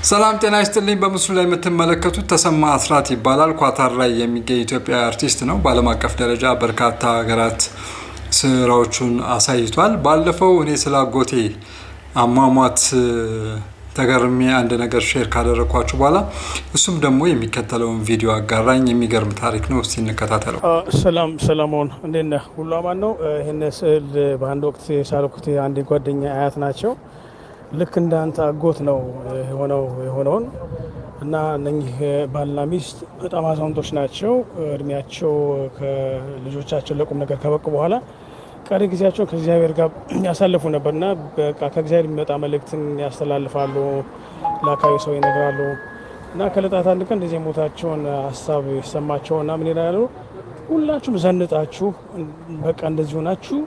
ሰላም ጤና ይስጥልኝ። በምስሉ ላይ የምትመለከቱት ተሰማ አስራት ይባላል። ኳታር ላይ የሚገኝ ኢትዮጵያዊ አርቲስት ነው። በዓለም አቀፍ ደረጃ በርካታ ሀገራት ስራዎቹን አሳይቷል። ባለፈው እኔ ስለ አጎቴ አሟሟት ተገርሜ አንድ ነገር share ካደረግኳችሁ በኋላ እሱም ደግሞ የሚከተለውን ቪዲዮ አጋራኝ። የሚገርም ታሪክ ነው። እስቲ እንከታተለው። ሰላም ሰለሞን፣ እንዴት ነህ? ሁሉ አማን ነው? ይህን ስዕል በአንድ ወቅት የሳልኩት አንድ ጓደኛ አያት ናቸው። ልክ እንዳንተ አጎት ነው የሆነው የሆነውን እና እነኚህ ባልና ሚስት በጣም አዛውንቶች ናቸው። እድሜያቸው ከልጆቻቸው ለቁም ነገር ከበቁ በኋላ ቀሪ ጊዜያቸውን ከእግዚአብሔር ጋር ያሳልፉ ነበር እና በቃ ከእግዚአብሔር የሚመጣ መልእክትን ያስተላልፋሉ፣ ለአካባቢ ሰው ይነግራሉ። እና ከዕለታት አንድ ቀን እንደዚህ የሞታቸውን ሀሳብ ይሰማቸውና ምን ይላሉ? ሁላችሁም ዘንጣችሁ በቃ እንደዚህ ሆናችሁ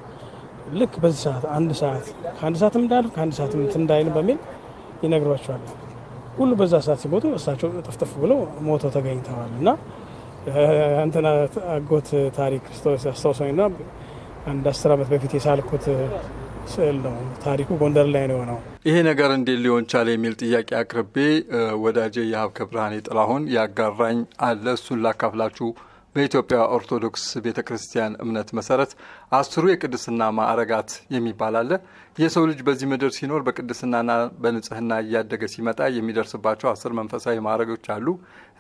ልክ በዚህ ሰዓት አንድ ሰዓት ከአንድ ሰዓትም እንዳልፍ ከአንድ ሰዓትም እንትን እንዳይልም በሚል ይነግሯቸዋል። ሁሉ በዛ ሰዓት ሲሞቱ እሳቸው ጥፍጥፍ ብለው ሞተው ተገኝተዋል። እና አንተና አጎት ታሪክ አስታውሰኝና አንድ 10 ዓመት በፊት የሳልኩት ስዕል ነው። ታሪኩ ጎንደር ላይ ነው የሆነው። ይሄ ነገር እንዴት ሊሆን ቻለ የሚል ጥያቄ አቅርቤ ወዳጄ የሀብከ ብርሃኔ ጥላሁን ያጋራኝ አለ። እሱን ላካፍላችሁ። በኢትዮጵያ ኦርቶዶክስ ቤተ ክርስቲያን እምነት መሰረት 10ሩ የቅድስና ማዕረጋት የሚባል አለ። የሰው ልጅ በዚህ ምድር ሲኖር በቅድስናና በንጽህና እያደገ ሲመጣ የሚደርስባቸው 10 መንፈሳዊ ማዕረጎች አሉ።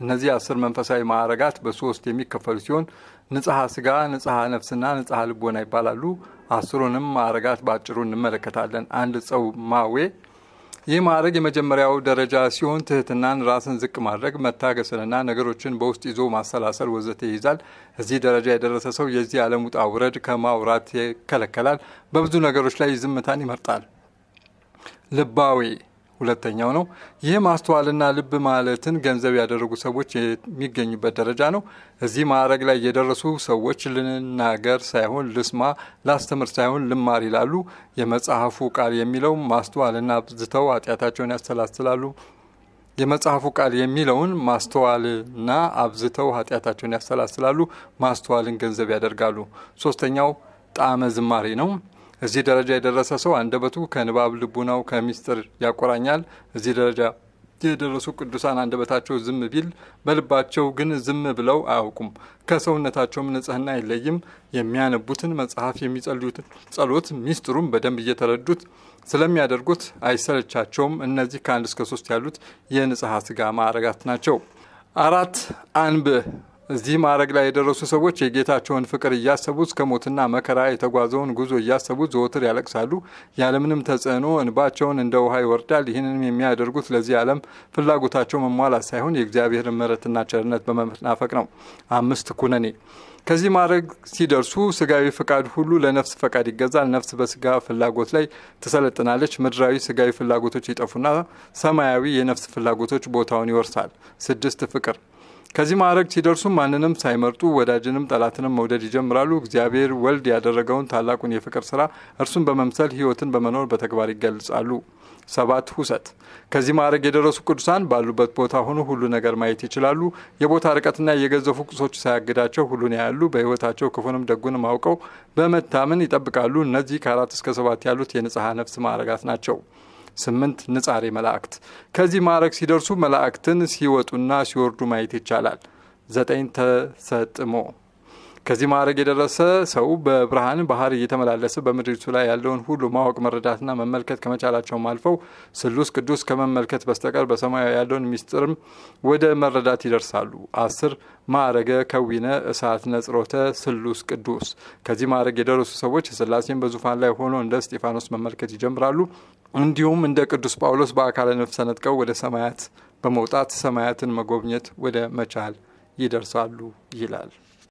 እነዚህ 10 መንፈሳዊ ማዕረጋት በሶስት የሚከፈሉ ሲሆን ንጽሐ ስጋ፣ ንጽሐ ነፍስና ንጽሐ ልቦና ይባላሉ። 10ሩንም ማዕረጋት በአጭሩ እንመለከታለን። አንድ ጸው ማዌ ይህ ማዕረግ የመጀመሪያው ደረጃ ሲሆን ትህትናን፣ ራስን ዝቅ ማድረግ፣ መታገስንና ነገሮችን በውስጥ ይዞ ማሰላሰል ወዘተ ይይዛል። እዚህ ደረጃ የደረሰ ሰው የዚህ ዓለም ውጣ ውረድ ከማውራት ይከለከላል። በብዙ ነገሮች ላይ ዝምታን ይመርጣል። ልባዌ ሁለተኛው ነው። ይህ ማስተዋልና ልብ ማለትን ገንዘብ ያደረጉ ሰዎች የሚገኙበት ደረጃ ነው። እዚህ ማዕረግ ላይ የደረሱ ሰዎች ልናገር ሳይሆን ልስማ፣ ላስተምር ሳይሆን ልማር ይላሉ። የመጽሐፉ ቃል የሚለው ማስተዋልና አብዝተው ኃጢአታቸውን ያሰላስላሉ። የመጽሐፉ ቃል የሚለውን ማስተዋልና አብዝተው ኃጢአታቸውን ያሰላስላሉ፣ ማስተዋልን ገንዘብ ያደርጋሉ። ሶስተኛው ጣዕመ ዝማሬ ነው። እዚህ ደረጃ የደረሰ ሰው አንደበቱ ከንባብ ልቡናው ከሚስጥር ያቆራኛል። እዚህ ደረጃ የደረሱ ቅዱሳን አንደበታቸው ዝም ቢል በልባቸው ግን ዝም ብለው አያውቁም። ከሰውነታቸውም ንጽሕና አይለይም። የሚያነቡትን መጽሐፍ፣ የሚጸልዩትን ጸሎት ሚስጥሩን በደንብ እየተረዱት ስለሚያደርጉት አይሰለቻቸውም። እነዚህ ከ1 እስከ 3 ያሉት የንጽሐ ስጋ ማዕረጋት ናቸው። አራት አንብዕ እዚህ ማዕረግ ላይ የደረሱ ሰዎች የጌታቸውን ፍቅር እያሰቡ እስከ ሞትና መከራ የተጓዘውን ጉዞ እያሰቡ ዘወትር ያለቅሳሉ። ያለምንም ተጽዕኖ እንባቸውን እንደ ውሃ ይወርዳል። ይህንንም የሚያደርጉት ለዚህ ዓለም ፍላጎታቸው መሟላት ሳይሆን የእግዚአብሔርን ምሕረትና ቸርነት በመናፈቅ ነው። አምስት ኩነኔ ከዚህ ማዕረግ ሲደርሱ ስጋዊ ፈቃድ ሁሉ ለነፍስ ፈቃድ ይገዛል። ነፍስ በስጋ ፍላጎት ላይ ትሰለጥናለች። ምድራዊ ስጋዊ ፍላጎቶች ይጠፉና ሰማያዊ የነፍስ ፍላጎቶች ቦታውን ይወርሳል። ስድስት ፍቅር ከዚህ ማዕረግ ሲደርሱ ማንንም ሳይመርጡ ወዳጅንም ጠላትንም መውደድ ይጀምራሉ። እግዚአብሔር ወልድ ያደረገውን ታላቁን የፍቅር ስራ እርሱን በመምሰል ሕይወትን በመኖር በተግባር ይገልጻሉ። ሰባት ሁሰት ከዚህ ማዕረግ የደረሱ ቅዱሳን ባሉበት ቦታ ሆኖ ሁሉ ነገር ማየት ይችላሉ። የቦታ ርቀትና የገዘፉ ቁሶች ሳያግዳቸው ሁሉን ያያሉ። በሕይወታቸው ክፉንም ደጉንም አውቀው በመታመን ይጠብቃሉ። እነዚህ ከ4 እስከ 7 ያሉት የንጽሐ ነፍስ ማዕረጋት ናቸው። ስምንት ንጻሬ መላእክት ከዚህ ማዕረግ ሲደርሱ መላእክትን ሲወጡና ሲወርዱ ማየት ይቻላል። ዘጠኝ ተሰጥሞ ከዚህ ማዕረግ የደረሰ ሰው በብርሃን ባህር እየተመላለሰ በምድሪቱ ላይ ያለውን ሁሉ ማወቅ መረዳትና መመልከት ከመቻላቸውም አልፈው ስሉስ ቅዱስ ከመመልከት በስተቀር በሰማያዊ ያለውን ሚስጥርም ወደ መረዳት ይደርሳሉ። 10 ማዕረገ ከዊነ እሳት ነጽሮተ ስሉስ ቅዱስ ከዚህ ማዕረግ የደረሱ ሰዎች ስላሴን በዙፋን ላይ ሆኖ እንደ እስጢፋኖስ መመልከት ይጀምራሉ። እንዲሁም እንደ ቅዱስ ጳውሎስ በአካለ ነፍስ ተነጥቀው ወደ ሰማያት በመውጣት ሰማያትን መጎብኘት ወደ መቻል ይደርሳሉ ይላል።